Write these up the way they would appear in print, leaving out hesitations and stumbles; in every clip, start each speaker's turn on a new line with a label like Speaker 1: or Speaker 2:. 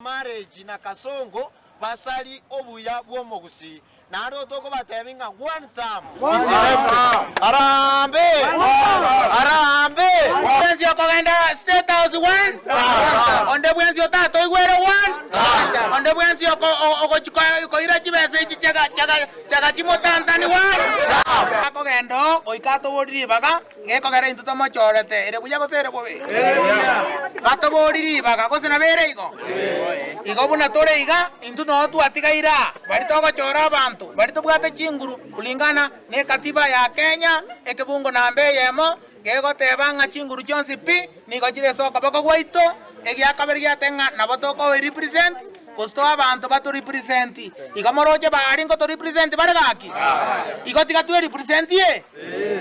Speaker 1: Marriage na Kasongo basari obuya bw'omogusii naende otokobatebi ng'a one term is enough. Harambee! Harambee!
Speaker 2: Bwensi okogenda State House one, onde bwensi otatoigwere one, onde bwensi ogochi koira chibesa echi chaga chimotantani one. Akogenda oo goika atobori ribaga Gekogera intwe tomochorete, ere buya gose ere bobe? Batobori ribaga, gose nabo ere igo? Igo buna tore iga, intwe noo twatigaire aa, baria togochora abanto, baria tobwate chinguru kulingana nekatiba ya Kenya, ekebungo namba eyemo, gegoteba ng'a chinguru chionsi pi nigo chire ase okoboko gwaito, egiakabere giate ng'a nabo tokoe represent, Gose toe abanto bato represent. Igo moroche baria nkoto represent bare gaki? Igo tiga twe representie?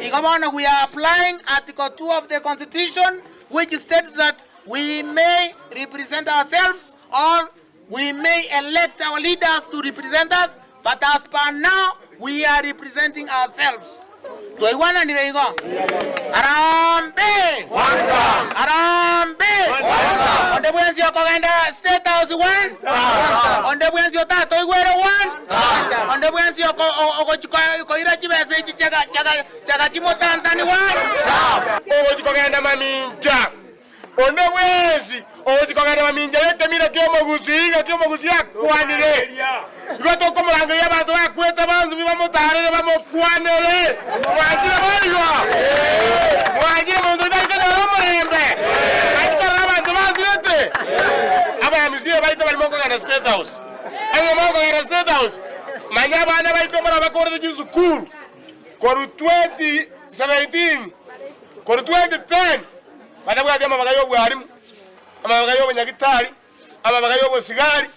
Speaker 2: Igo bono we are applying article 2 of the constitution which states that we may represent ourselves or we may elect our leaders to represent us but as per now we are representing ourselves. Twaigwananire igo? Harambee! Harambee! Onde bwensi okogenda State House one, onde bwensi otatoigwere one, onde bwensi ogochi koira chibesa echi chaga chimotantani one.
Speaker 3: Ogochi kogenda mamincha. Onde bwensi ogochia kogenda mamincha y'ekemira ki'omogusii, gaki omogusii akwanire. Igo tokomorangeria abanto bakwete bonsi bamotaarere bamokwanere. Mwanchire boigo? Mwanchire monto otari konyora omorembe? Naki korora abanto basirete? Abamisia baito baria mokogenda State House. Onye mokogenda State House, manya abana baito marabakorere chisukuru korwa 2017 korwa 2010. Batabwati amabaga y'obwarimu, amabaga y'obonyagitari, amabaga y'obosigari.